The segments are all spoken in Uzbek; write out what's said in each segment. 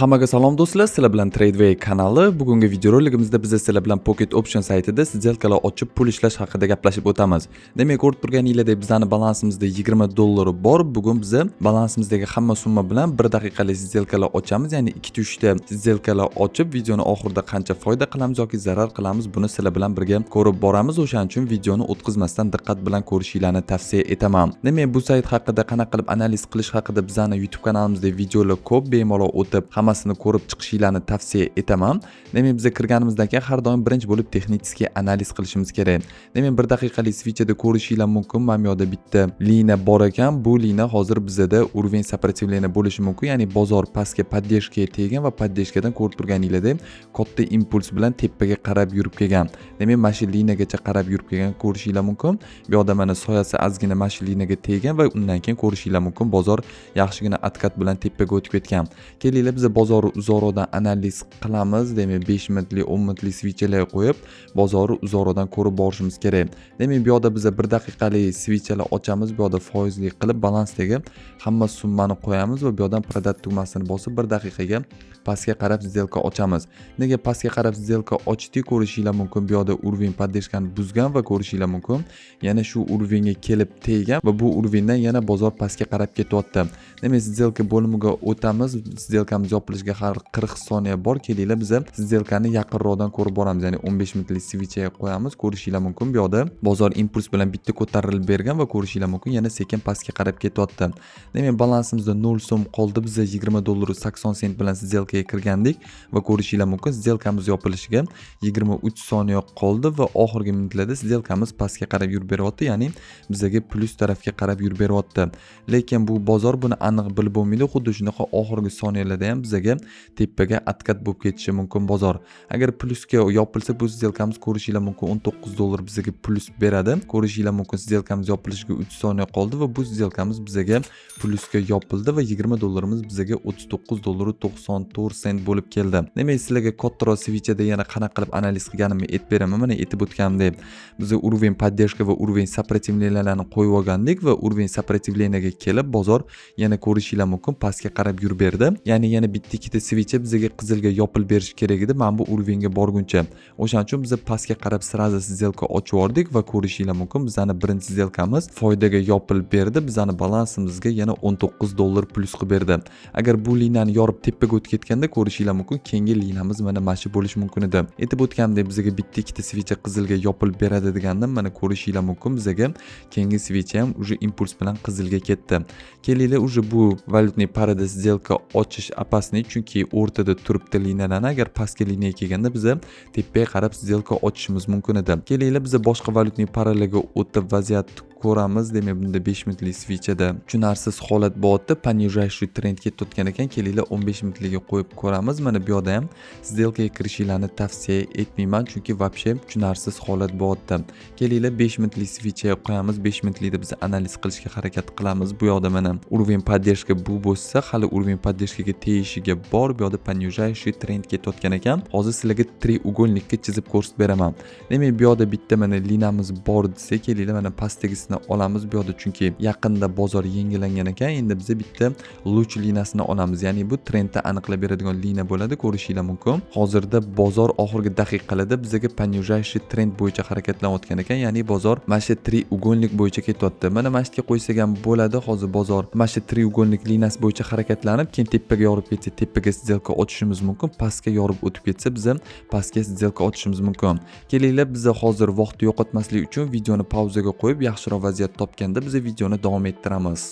Hammaga salom, do'stlar, sizlar bilan Tradeway kanali. Bugungi videoroligimizda biz sizlar bilan Pocket Option saytida сделка lar ochib pul ishlash haqida gaplashib o'tamiz. Demak, ko'rib turganinglardek, bizani balansimizda 20 dollar bor. Bugun biz balansimizdagi hamma summa bilan 1 daqiqalik сделка lar ochamiz, ya'ni 2 3 ta сделка lar ochib, videoni oxirida qancha foyda qilamiz yoki zarar qilamiz, buni sizlar bilan birga ko'rib boramiz. O'shaning uchun videoni o'tkazmasdan diqqat bilan ko'rishinglarni tavsiya etaman. Demak, bu sayt haqida qanaqa qilib analiz qilish haqida bizani YouTube kanalimizda videolar ko'p, bemalol o'tib hammasini ko'rib chiqishinglarni tavsiya etaman. Demak, biza kirganimizdan keyin har doim birinchi bo'lib texnik analiz qilishimiz kerak. Demak, 1 daqiqalik свеча da ko'rishinglar mumkin, mana bu yoqda bitta liniya bor ekan. Bu liniya hozir bizada уровень сопротивления bo'lishi mumkin, ya'ni bozor pastga поддержка ga tegan va поддержка dan ko'rib turganinglardek katta impuls bilan tepaga qarab yurib kelgan. Demak, mana shu liniyagacha qarab yurib kelgan, ko'rishinglar mumkin. Bu yoqda mana soyasi ozgina mana shu liniyaga tegan va undan keyin ko'rishinglar mumkin, bozor yaxshigina откат bilan tepaga o'tib ketgan. Kelinglar, biz bozorni uzoqroqdan analiz qilamiz. Demak, 5 minutlik, 10 minutlik свеча larga qo'yib, bozorni uzoqroqdan ko'rib borishimiz kerak. Demak, bu yoqda biz 1 daqiqalik свеча lar ochamiz. Bu yoqda foizli qilib balansdagi hamma summani qo'yamiz va bu yoqdan продать tugmasini bosib, 1 daqiqaga pastga qarab сделка ochamiz. Nega pastga qarab сделка ochdik? Ko'rishinglar mumkin, bu yoqda уровень поддержка ni buzgan va ko'rishinglar mumkin, yana shu уровень ga kelib tegan va bu уровень dan yana bozor pastga qarab ketyapti. Demak, сделка bo'limiga o'tamiz. Сделка miz yopilishiga hali 40 soniya bor. Kelinglar, biza сделка ni yaqinroqdan ko'rib boramiz, ya'ni 15 minutlik свеча ga qo'yamiz. Ko'rishinglar mumkin, bu yoqda bozor impuls bilan bitta ko'tarilib bergan va ko'rishinglar mumkin, yana sekin pastga qarab ketyapti. Demak, balansimizda 0 so'm qoldi. Biza 20 dollar 80 sent bilan сделка ga kirgandik va ko'rishinglar mumkin, сделка miz yopilishiga 23 soniya qoldi va oxirgi minutlarda сделка miz pastga qarab yurib beryapti, ya'ni bizaga plyus tarafga qarab yurib beryapti. Lekin bu bozor, buni aniq bilib bo'lmaydi, xuddi shunaqa oxirgi soniyalarda ham bizaga tepaga откат bo'lib ketishi mumkin bozor. Agar plyusga yopilsa bu сделка miz, ko'rishinglar mumkin, 19 dollar bizaga plyus beradi. Ko'rishinglar mumkin, сделка miz yopilishiga 3 soniya qoldi va bu сделка miz bizaga plyusga yopildi va 20 dollarimiz bizaga 39 dollar 94 sent bo'lib keldi. Demak, sizlarga kattaroq свеча da yana qanaqa qilib analiz qilganimni aytib beraman. Mana, aytib o'tganimdek, biz уровень поддержка va уровень сопротивления larni qo'yib olgandik va уровень сопротивления ga kelib, bozor yana, ko'rishinglar mumkin, pastga qarab yurib berdi, ya'ni yana bitta ikkita свеча bizga qizilga yopilib berishi kerak edi mana bu уровень ga borguncha. O'shaning uchun biz pastga qarab сразу сделка ochib yubordik va ko'rishinglar mumkin, bizani birinchi сделка miz foydaga yopilib berdi, bizani balansimizga yana 19 dollar plyus qilib berdi. Agar bu liniyani yorib tepaga o'tib ketganda, ko'rishinglar mumkin, keyingi liniyamiz mana shu bo'lishi mumkin edi. Aytib o'tganimdek, bizga bitta ikkita свеча qizilga yopilib beradi degandim. Mana, ko'rishinglar mumkin, bizaga keyingi свеча ham уже impuls bilan qizilga ketdi. Kelinglar, уже bu валютный пара da сделка ochish опасный, chunki o'rtada turibdi liniyalarni. Agar pastga liniyaga kelganda, biza tepaga qarab сделка ochishimiz mumkin edi. Kelinglar, biza boshqa валютный пара larga o'tib vaziyatni ko'ramiz. Demak, bunda 5 minutlik свеча da tushunarsiz holat bo'lyapti, понижающий trend ketayotgan ekan. Kelinglar, 15 minutligiga qo'yib ko'ramiz. Mana bu yoqda ham сделка ga kirishinglarni tavsiya etmayman, chunki вообще tushunarsiz holat bo'lyapti. Kelinglar, 5 minutlik свеча ga qo'yamiz. 5 minutlikda biz analiz qilishga harakat qilamiz. Bu yoqda mana уровень поддержка bu bo'lsa, hali уровень поддержка ga tegishiga bor. Bu yoqda понижающий trend ketayotgan ekan. Hozir sizlarga треугольник ka chizib ko'rsatib beraman. Demak, bu yoqda bitta mana liniyamiz bor desak, kelinglar, mana pastdagisini olamiz bu yoqda, chunki yaqinda bozor yangilangan ekan. Endi biza bitta луч liniyasini olamiz, ya'ni bu trendni aniqlab beradigan liniya bo'ladi. Ko'rishinglar mumkin, hozirda bozor oxirgi daqiqalarda bizaga понижающий trend bo'yicha harakatlanayotgan ekan, ya'ni bozor mana shu треугольник bo'yicha ketyapti. Mana shu yerga qo'ysak ham bo'ladi. Hozir bozor mana shu треугольник liniyasi bo'yicha harakatlanib, keyin tepaga yorib ketsa, tepaga сделка ochishimiz mumkin, pastga yorib o'tib ketsa, biza pastga сделка ochishimiz mumkin. Kelinglar, biza hozir vaqtni yo'qotmaslik uchun videoni pauzaga qo'yib, yaxshiroq vaziyat topganda biza videoni davom ettiramiz.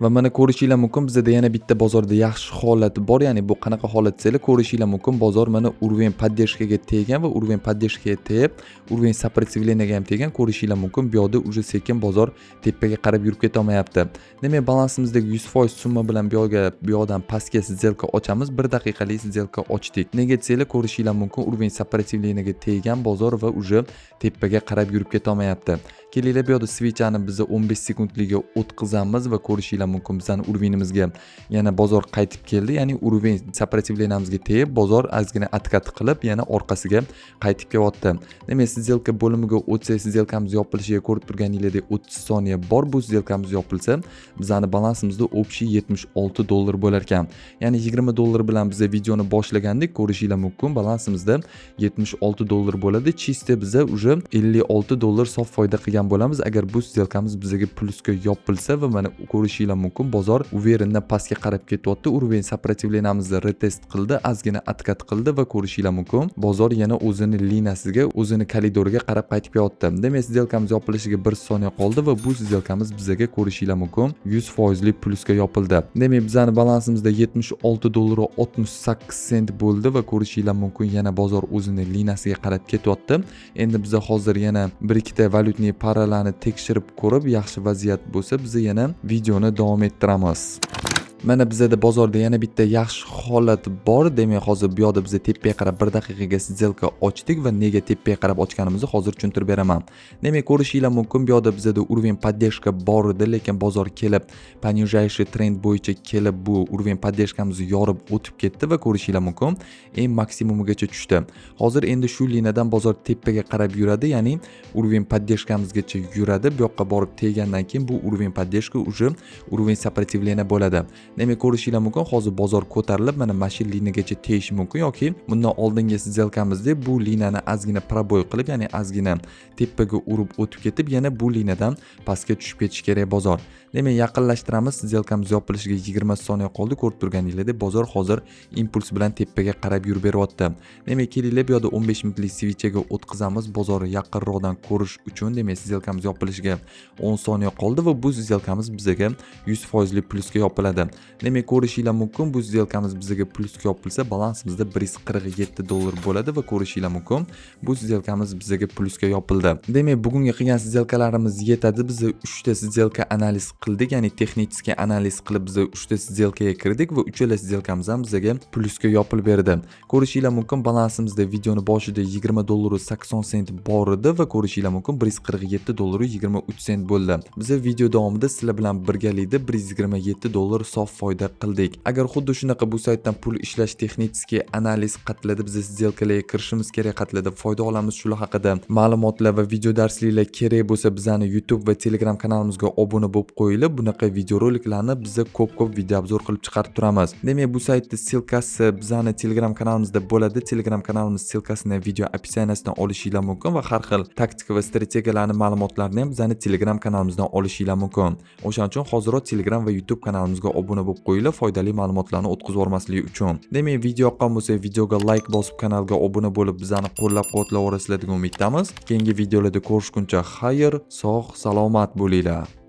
Va mana, ko'rishinglar mumkin, bizada yana bitta bozorda yaxshi holat bor. Ya'ni bu qanaqa holat desanglar, ko'rishinglar mumkin, bozor mana уровень поддержка ga tegan va уровень поддержка ga tegib, уровень сопротивления ga ham tegan. Ko'rishinglar mumkin, bu yoqda уже sekin bozor tepaga qarab yurib ketolmayapti. Demak, balansimizdagi 100% summa bilan bu yoqga, bu yoqdan pastga сделка ochamiz. 1 daqiqalik сделка ochdik. Nega desanglar, ko'rishinglar mumkin, уровень сопротивления ga tegan bozor va уже tepaga qarab yurib ketolmayapti. Kelinglar, bu yoqda свеча ni biz 15 sekundliga o'tkazamiz va ko'rishinglar mumkin, bizani уровень imizga yana bozor qaytib keldi, ya'ni уровень сопротивления mizga tegib, bozor ozgina откат qilib, yana orqasiga qaytib kelyapti. Demak, сделка bo'limiga o'tsak, сделка miz yopilishiga, ko'rib turganingizdek, 30 soniya bor. Bu сделка miz yopilsa, bizani balansimizda общий 76 dollar bo'lar ekan, ya'ni 20 dollar bilan biza videoni boshlagandik. Ko'rishinglar mumkin, balansimizda 76 dollar bo'ladi. Чисто biza уже 56 dollar sof foyda qilgan bo'lamiz, agar bu сделка miz bizaga plyusga yopilsa. Va mana, ko'rishinglar mumkin, bozor уверенно pastga qarab ketyapti. Уровень сопротивления mizni retest qildi, ozgina откат qildi va ko'rishinglar mumkin, bozor yana o'zini liniyasiga, o'zini koridoriga qarab qaytib kelyapti. Demak, сделка miz yopilishiga 1 soniya qoldi va bu сделка miz bizaga, ko'rishinglar mumkin, 100 foizli plyusga yopildi. Demak, bizani balansimizda 76 dollar 68 sent bo'ldi va ko'rishinglar mumkin, yana bozor o'zini liniyasiga qarab ketyapti. Endi biza hozir yana bir ikkita валютный пара larni tekshirib ko'rib, yaxshi vaziyat bo'lsa, biza yana videoni davom ettiramiz. Mana, bizada bozorda yana bitta yaxshi holat bor. Demak, hozir bu yoqda biza tepaga qarab 1 daqiqaga сделка ochdik va nega tepaga qarab ochganimizni hozir tushuntirib beraman. Demak, ko'rishinglar mumkin, bu yoqda bizada уровень поддержка bor edi, lekin bozor kelib, понижающий trend bo'yicha kelib, bu уровень поддержка mizni yorib o'tib ketdi va ko'rishinglar mumkin, eng maksimumigacha tushdi. Hozir endi shu liniyadan bozor tepaga qarab yuradi, ya'ni уровень поддержка mizgacha yuradi. Bu yoqqa borib teggandan keyin bu уровень поддержка уже уровень сопротивления bo'ladi. Demak, ko'rishinglar mumkin, hozir bozor ko'tarilib, mana shu liniyagacha tegishi mumkin yoki bundan oldingi сделка mizda bu liniyani ozgina пробой qilib, ya'ni ozgina tepaga urib o'tib ketib, yana bu liniyadan pastga tushib ketishi kerak bozor. Demak, yaqinlashtiramiz. Сделка miz yopilishiga 20 soniya qoldi. Ko'rib turganingizdek, bozor hozir impuls bilan tepaga qarab yurib beryapti. Demak, kelinglar, bu yoqda 15 minutlik свеча ga o'tkazamiz bozorni yaqinroqdan ko'rish uchun. Demak, сделка miz yopilishiga 10 soniya qoldi va bu сделка miz bizaga 100 foizli plyusga yopiladi. Demak, ko'rishinglar mumkin, bu сделка miz bizaga plyusga yopilsa, balansimizda 147 dollar bo'ladi va ko'rishinglar mumkin, bu сделка miz bizaga plyusga yopildi. Demak, bugungi qilgan сделка larimiz yetadi. Biz 3 ta сделка analiz qildik, ya'ni texnik analiz qilib, biz 3 ta сделка ga kirdik va uchala сделка miz ham bizaga plyusga yopilib berdi. Ko'rishinglar mumkin, balansimizda videoni boshida 20 dollar 80 sent bor edi va ko'rishinglar mumkin, 147 dollar 23 sent bo'ldi. Biz video davomida sizlar bilan birgalikda 127 dollar sof foyda qildik. Agar xuddi shunaqa bu saytdan pul ishlash, texnik analiz, qatlarda biz сделка larga kirishimiz kerak, qatlarda foyda olamiz, shular haqida ma'lumotlar va video darsliklar kerak bo'lsa, bizani YouTube va Telegram kanalimizga obuna bo'lib qo'yilib, bunaqa videoroliklarni biza ko'p-ko'p video обзор qilib chiqarib turamiz. Demak, bu saytni ссылка si bizani Telegram kanalimizda bo'ladi. Telegram kanalimiz ссылка sini video описание sidan olishinglar mumkin va har xil taktika va strategiyalarni ma'lumotlarini ham bizani Telegram kanalimizdan olishinglar mumkin. O'shaning uchun hoziroq Telegram va YouTube kanalimizga obuna bo'lib qo'yinglar, foydali ma'lumotlarni o'tkazib yubormaslik uchun. Demak, video yoqqan bo'lsa, videoga layk bosib, kanalga obuna bo'lib, bizani qo'llab-quvvatlab borasizlar degan umiddamiz. Keyingi videolarda ko'rishguncha xayr, sog' salomat bo'linglar.